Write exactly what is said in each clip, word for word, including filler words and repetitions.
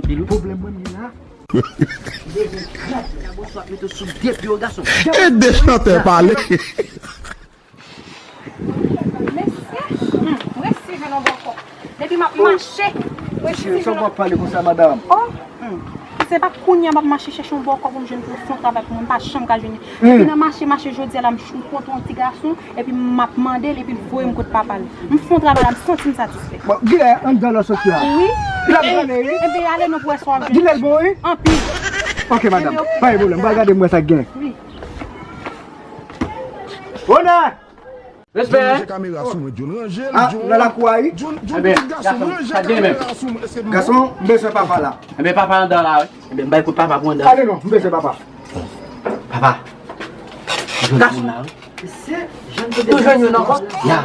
Pwoblèm mwen gen la. Bezwen grad, Djabosou ap mete w sou de pye w, gason. E de chantè pale. Mesye, hmm, m resi jwenn yon bòkò. Depi m ap mache, m resi jwenn yon... Sa w ap pale konsa, madanm? Oh, hmm. Se pa kounye a m ap mache chèche yon bòkò pou m jwenn pou fon travay pou mwen, m pa janm ka jwenn li. Epi nan mache, mache jodi a la, m ch-, m kontre yon ti gason, epi m ap mande l, epi l voye m kot papa l. M fon travay la, m santi m satisfè. Bon, genlè anndan lò soti a. Wi. L ap gade, wi. Enben, ale non pou wè sa w ap jwenn. Genlè l bon, wi. Anpil. Ok, madanm. Pa gen pwoblèm. M pral gade m wè sa k gen. Wi. Onè! Respè! Ranje kamera sou mwen, John. Ranje l, John. Ah, nan lakou a, wi. John, John, pitit gason, ranje kamera sou mwen. Èske m bon? Gason, m bezwen papa la. Enben, papa anndan la, wi. Enben, m bay kout papa pou anndan. Ale non, m bezwen papa. Papa. Gason. Ou jwenn youn ankò? Ya.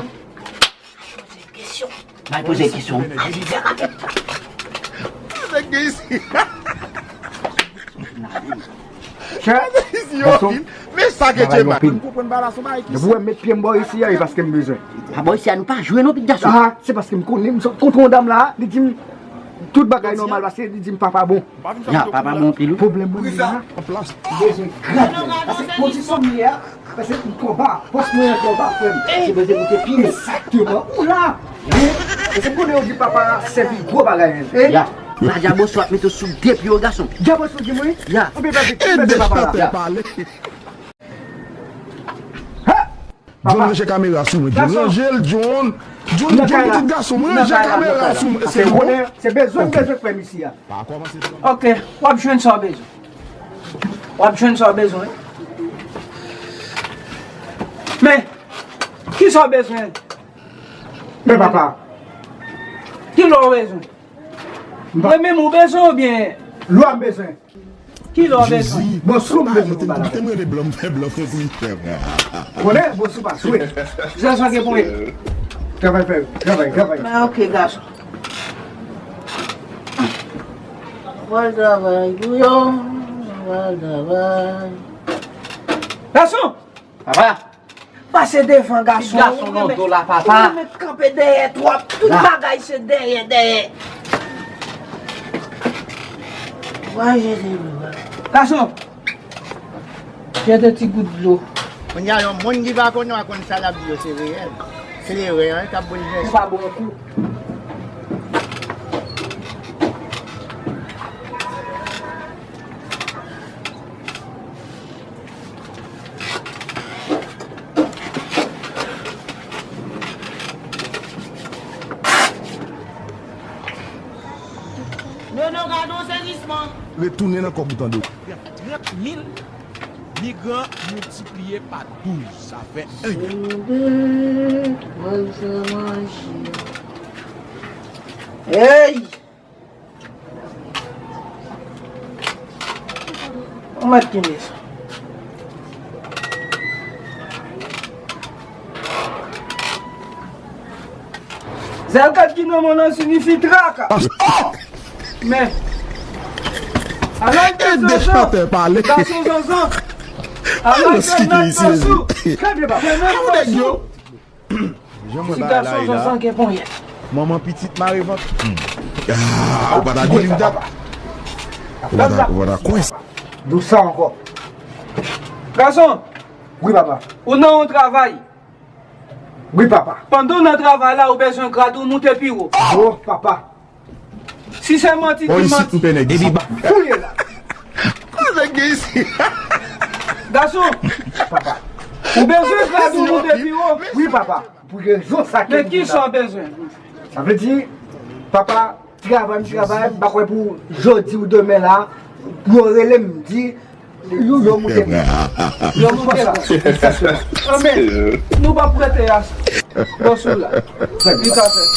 Bay poze kesyon. Nèg gen isi. Chè, gason, men sa ke travay Dye anpil. Depi w wè m met pye m bò isi a, e paske m bezwen. Pa bò isi a, nou pa jwe non, pitit gason. Ah, se paske m konnen, m sot kontre yon dam la, li di m tout bagay nòmal, paske li di m papa bon. Ya, papa bon anpil, wi. Pwoblèm mwen gen la, m bezwen grad mwen. Paske kondisyon m ye a, paske m twò ba, pòs mwen an twò ba, frè m. Sipoze moute pi wo. Egzakteman. Ou la. Hein? Paske m konnen yo di papa sèvi gwo bagay, hein? Ya. La Djabosou ap mete w sou de pye w, gason. Djabosou di mwen? Ya. Anben, papa, papa la. John, ranje kamera sou mwen, John. Ranje l, John. John, John, pitit gason, mwen ranje kamera sou mwen. Se bon. Se bezwen, bezwen frè m isi a. Ok, w ap jwenn sa w bezwen. W ap jwenn sa w bezwen. Men, ki sa w bezwen? Men papa. Ki lò w bezwen? Mwen menm ou bezwen oubyen? Lwa m bezwen. Ki lò w bezwen? Bonsou m bezwen pou bagay. Kite m rele blan, m fè blan fè kwi. Konnen bonsou pa swe. Zazan gen pou mwen. Travay fè, travay, travay. Ah, ok, gason. Pral travay, Guillaume. Pral travay. Gason! Papa! Pase devan gason. Gason nan do la, papa. Ou mèt kanpe dèyè twòp. Tout bagay se dèyè, dèyè. Wa jete dlo a. Gason, jete ti gout dlo. Kounye a, yon moun ki pa konnen w a konn sa l ap di yo, se reyèl. Se reyèl k ap boulvèse. Ou pa bon kou. Nono, gade yon sezisman. Retounen nan kòb ou, tande w. Trant mil migran miltipliye pa douz, sa fè en. Hey! Ou mèt kenbe sa. Zèl kat ki nan men w lan siyifi traka. Men, ala l te zanzan. Gason zanzan. Ala l te nan gason. Kenbe baba. Kenbe gason. Jan mwen bay la, e la. Manman pitit mare vant. Ah, ou pa ta di li dat. Ou pa ta, ou pa ta kwè sa. Dousa ankò. Gason. Wi, papa. Ou nan yon travay. Wi, papa. Pandan w nan travay la, ou bezwen grad ou moute pi wo. Oh, papa. Si se manti ki manti. Epi ba fouye la. Kote nèg gen isi? Gason. Papa. Ou bezwen grad ou moute pi wo. Wi, papa. Pou rezon sa ke... Men ki sa w bezwen? Sa vle di, papa, travay m travay, m pa kwè pou jodi ou demen la, pou yo rele m di, yo, yo moute m. Yo moute m. Anben, nou p ap rete a Bonsou la. Li ka fè.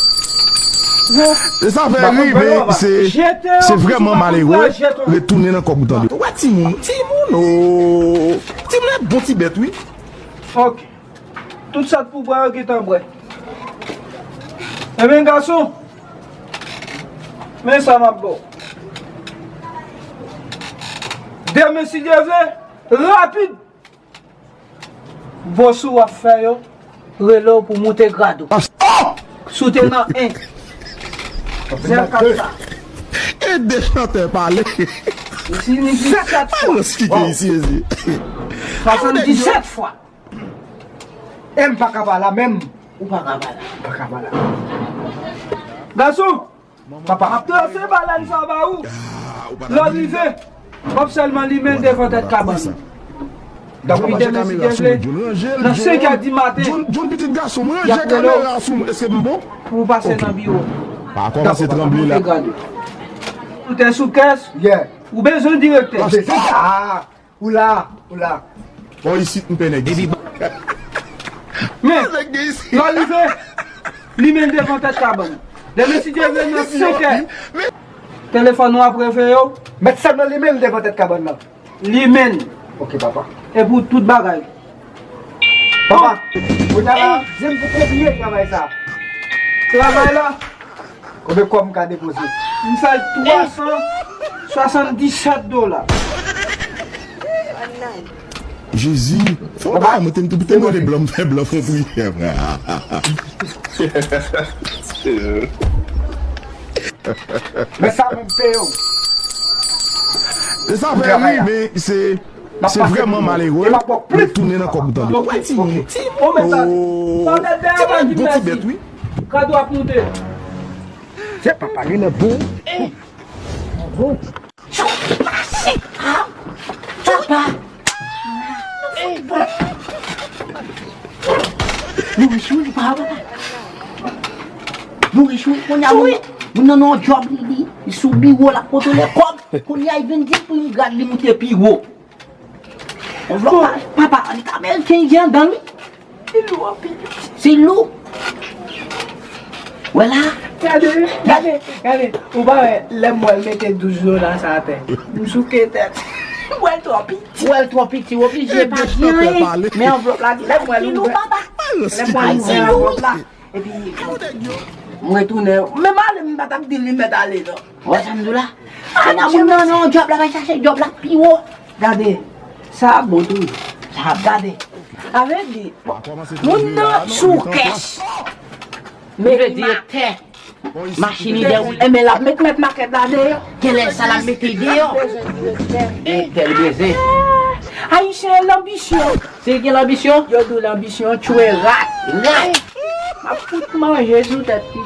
E sa fè rive, se, se vrèman malere retounen nan kòb ou, tande. Ou wè timoun, timoun, oh. Timoun e bon ti bèt, wi. Ok. Tout sa k pou bwè yo gentan bwè. Ebyen, gason, men sa m ap ba w. Demen, si Dye vle, rapid, Bonsou ap fè yo rele w pou moute grad ou. Si w te nan en, zèl kat sa. De chantè pale. Li fini disèt fwa. Alòs ki gen isi ezi. Swasanndisèt fwa. E m pa ka pa la menm. Ou pa ka pa la. M pa ka pa la. Gason, papa, m ap trase balèn sa ba ou. Lè w rive, w ap sèlman limen l devan tèt kabann. Depi demen si Dye vle, nan senk è di maten, John, John, pitit gason m, ranje kamera sou mwen. Èske m bon? Pou w pase nan biwo. Pa kòmanse tranble la. Ou te sou kès? Ou bezwen direktè? Ah, ou la, ou la. Bon, isit m pè nèg isit. Men, lè w rive, limen l devan tèt kabann. Demen si Dye vle nan senk è, telefòn ou ap reveye w. Mèt sèlman limen l devan tèt kabann nan. Limen l. Ok, papa. E pou tout bagay. Papa, kounye a la, di m pou konbyen travay sa? Travay la. Konbyen kòb m ka depoze? M fè l twa san swasanndisèt dola. Jezi, fò bagay mwen te m te mande blan m fè blan fè priyè. Men sa menm peye w. E sa fè ri, men se, se vrèman malere. Retounen nan kòb ou tande. Ti, ti, ti bon ti bèt, wi. Kado ap moute. Se papa li nan bon. Bon. Sa w pase a? Papa. Nou riche wi, papa. Nou riche wi, kounye a moun, moun nan nan yon djòb li, li, li sou biwo l ap kontwole kòb. Kounye a li vin di pou yon gad li moute pi wo. Anvlòp pa, papa, li ka meriken, li gen anndan wi. Li lou anpil. Se lou. Wè la. Gade, gade, gade. Ou pa wè, lè m wè l mete douz dola sa atè. M souke tèt. M wè l twò piti. M wè l twò piti, w oblije pa di anyen. Men anvlòp la, lè m wè l ouvè. Lè m wè l ouvè anvlòp la. Epi, m retounen. Menm ale, m pa t ap di l li mèt ale, non. Wè sa m di w la? Kounye a moun nan nan yon djòb la, va chache djòb la pi wo. Gade, sa ap bon tou. Sa ap gade. Sa vle di, moun nan sou kès. Men li atè. Machin li dèyè. Enben, l ap met mèt makèt la deyò. Genlè sa l ap mete deyò. E tèl bezwen. Ayisyen lanbisyon. Se gen lanbisyon? Yo di w lanbisyon tchwe rat. Rat. M ap fout manje sou tèt li.